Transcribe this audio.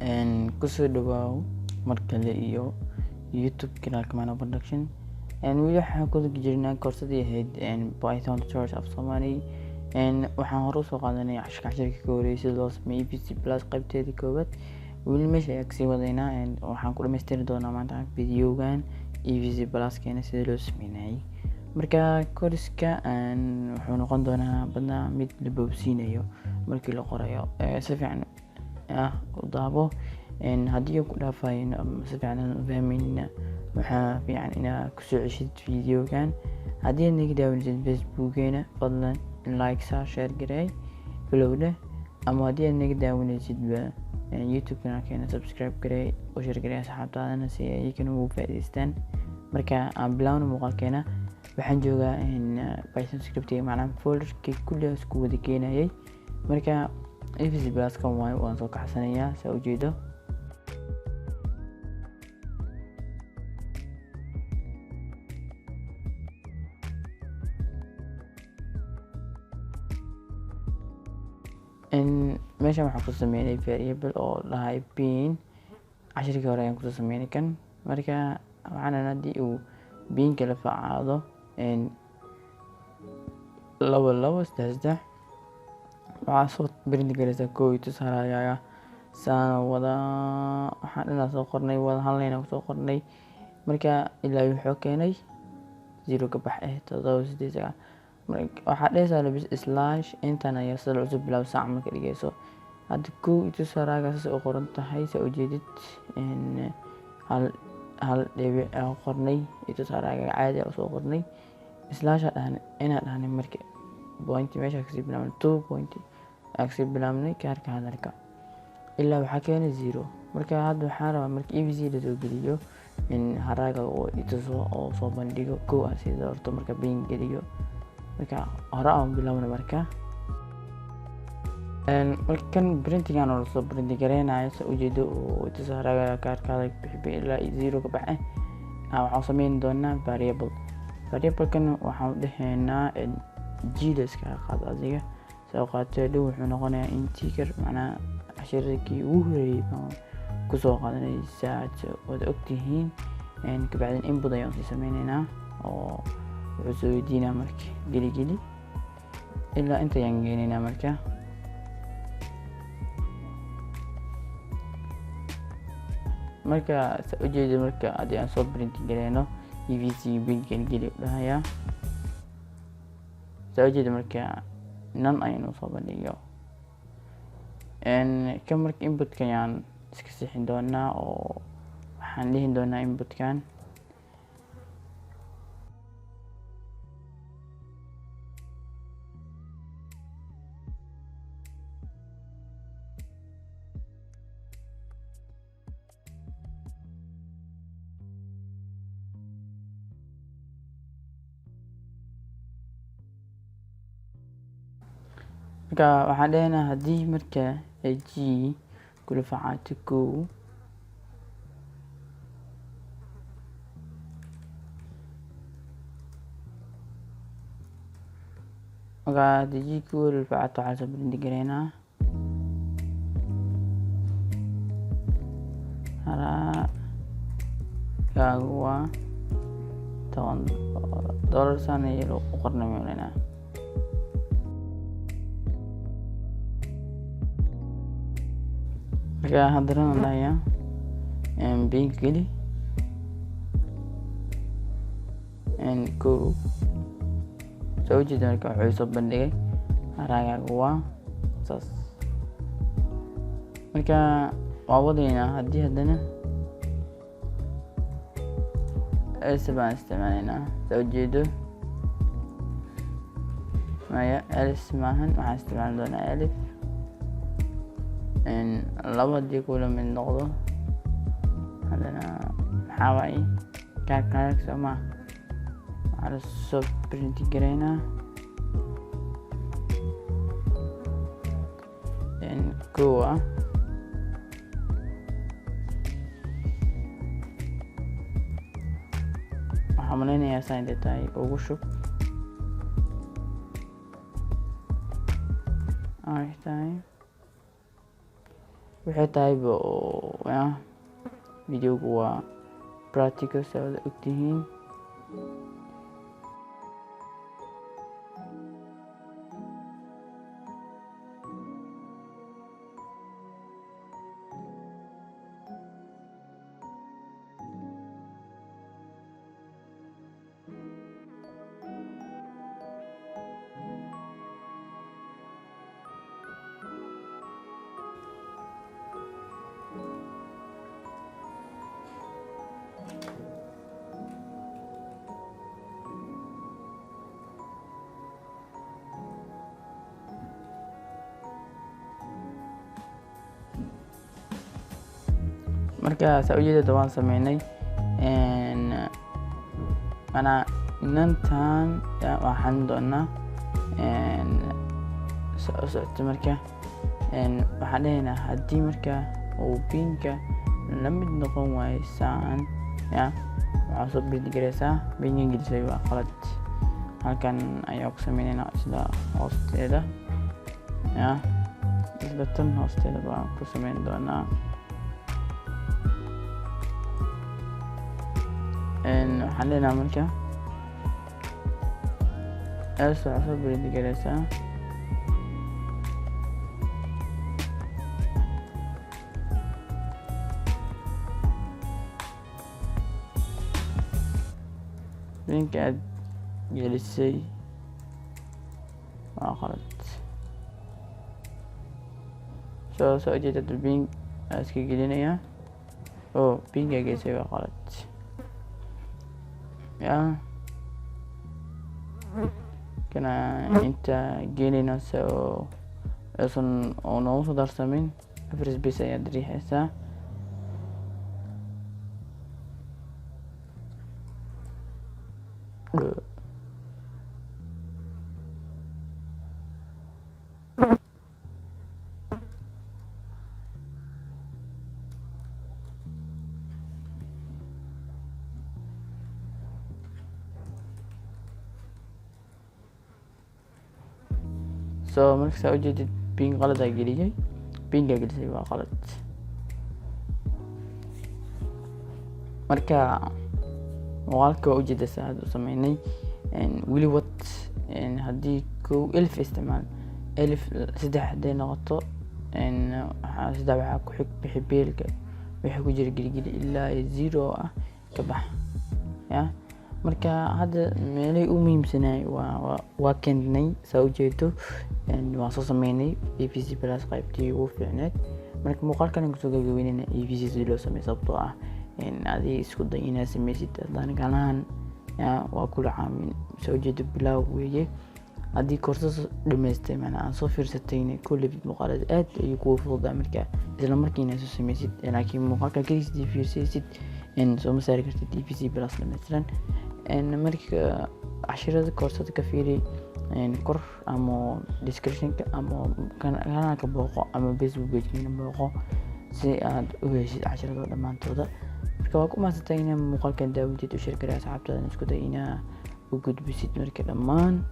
Kusoo dhawaaw mar kale iyo YouTube kanaalka Mano Production. Weli waxaan ku guda jirnaa koorsadii ahayd Python Tutorials af Soomaali. Waxaan hore usoo qaadanay cashirkii ka horreeyay sida loo sameeyo EVC Plus qaybteedii koowaad. Weli meesha ayaa kasii wadaynaa. Waxaan ku dhammaystiri doonaa maanta videogan EVC Plus keena sida loo sameynayay. Marka kooriska wuxuu noqon doonaa badnaa mid la boobsiinayo markii la qorayo. Si fiican u daabo. Haddii ku dhaafayo ama si fiican aan u fahmaynina, waxaa fiican inaad kusoo ceshid videogan. Haddii aad naga daawanaysid Facebookgeena, fadlan like saar, share gareey, follow dheh, ama haddii aad naga daawanaysid YouTube kanaalkeena, subscribe gareey oo share gareey asxaabtaadana si ay iyagana ugu faa'iidaystaan. Marka aan bilaawno muuqaalkeena, waxaan joogaa Python script, macnaha folderkii kulli isku wada keenayay. Marka EVC Plus kan waayo, waan soo kaxsanayaa saa ujeedo. Meeshan waxaan ku sameynay variable oo dhahay pin. Cashirkii hore ayaan kusoo sameynay kan. Marka waxaan haddii uu pinka la facaado 2 2 3 3, waxaa soo print gareysaa kow iyo tusaalahaaga saana wada. Waxaan dhanaa soo qornay, wada hal line kusoo qornay. Marka ilaa wuxuu keenay 0 ka bax 7 8 9. Waxaa dhehaysaa labis slash intan ayaa sida cusub bilaab saac marka dhigayso. Hadda kow iyo tusaalahaaga saas u qoran tahay, saa ujeedid. Hal hal dhibic aan qornay iyo tusaalahaaga caadi ah usoo qornay, slash dhahnay inaan dhahnay. Marka point meesha kasii bilaabnay, 2 point aan kasii bilaabnay kaarka hadalka ilaa waxaa keenay 0. Marka hadda waxaan rabaa marka EVC lasoo geliyo in haraaga uu ituso oo soo bandhigo kow aan sii doorto marka pin geliyo. Marka hore aan bilaabno. Marka kan printingan oo lasoo print gareynayo, sa ujeedo, oo ituso haraaga kaarkaada bixi ilaa 0 ka baxe, waxaan sameyn doonaa variable. Variablekan waxaan dhahaynaa g la iskaga qaado adiga soo qaatay dhow, wuxuu noqonayaa integer. Macnaha cashiradkii ugu horeeyay baan kusoo qaadanaysaa, waad ogtihiin. Kabacdin input ayaan sii sameyneynaa oo wuxuu soo weydiinaa marka geli geli ilaa inta ayaan geenaynaa. Marka sa ujeedo, marka haddii aan soo print gareyno EVC pin geli geli u dhahayaa, saa ujeedo. Marka none ayaynu soo bandhigo kan. Marka inputka ayaan iska sixin doonaa oo waxaan dhihi doonaa inputkan. Marka waxaan dhehaynaa haddii marka g kula facaato kow, marka haddii g kula facaato, waxaan soo print gareynaa haraagaagu waa $10. Saan ayay u qornay meelaynaa. Marka haddana dhahayaa pin geli kow, soo ujeeda. Marka wuxuu soo bandhigay haraagaagu waa saas. Marka waa wadaynaa. Haddii haddana else baan isticmaalaynaa, saa ujeedo. Maya, else maahan, waxaan isticmaali doonaa elif. Labo haddii kula mid noqdo, haddana maxaa waaye kaarka soo maa, waxaa lasoo print gareynaa kow ah. Waxaan malaynayaa saa intay tahay ugu shub ay tahay. Waxay tahayba oo ya videogu waa practical, saa wada ogtihiin. Marka saa ujeedada waan sameynay, manaa inantan waan xalin doonaa u socota. Marka waxaan dhahaynaa haddii marka uu PIN-ka la mid noqon waayo saan ya, waxaa soo print gareysaa PIN-ka gelisay waa qalad. Halkan ayaa ku sameyneynaa isla hoosteeda ya, isla tan hoosteeda baan ku sameyn doonaa. Waxaan leenahay marka else waxaa soo print gareysaa PIN-ka aad gelisay waa qalad. Soo ujeedad PIN aa iska gelinayaa oo PIN-ka gelisay waa qalad ya. Kana inta gelinayna si oo aysan oo noogu soo darsamin, 4 space ayaad riixaysaa. So marka saa ujeedid PIN qaladaa geliyay, PIN-kaa gelisay waa qalad. Marka muuqaalka waa ujeeda saa hadda u sameynay. Weli wad haddii kow elif isticmaal, elif saddex hadday noqoto, waxaa saddex waxaa ku xig bixi beelka wixii ku jira geligeli ilaa 0 ah ka bax ya. Marka hadda meelihii u muhiimsanaay waa keennay, saa ujeedo waan soo sameynay EVC Plus qaybtii ugu fiicneed. Marka muuqaalkan kusoo gabagabeynayna EVC sidii loo sameeyo, sababtoo ah adiga isku day inaad sameysid haddaan galahan ya waa kula caawin. Soo ujeedo bilaaw weeye. Haddii koorso dhamaystay, macnaa aan soo fiirsatayna, kulli muuqaalada aad ayuu kugu fududaa marka isla markiina soo sameysid, laakiin muuqaalka keligiis hadii fiirsaysid sooma saari kartid EVC Plus dhammaystiran. Marka cashirada koorsada ka fiiri kor ama descriptionka ama kanaalka booqo ama Facebook page-keena booqo si aad u heshid casharada dhammaantooda. Marka waa ku mahadsantahay inaa muuqaalkan daawatid, u share garay asxaabtaada, isku day inaa u gudbisid marka dhammaan.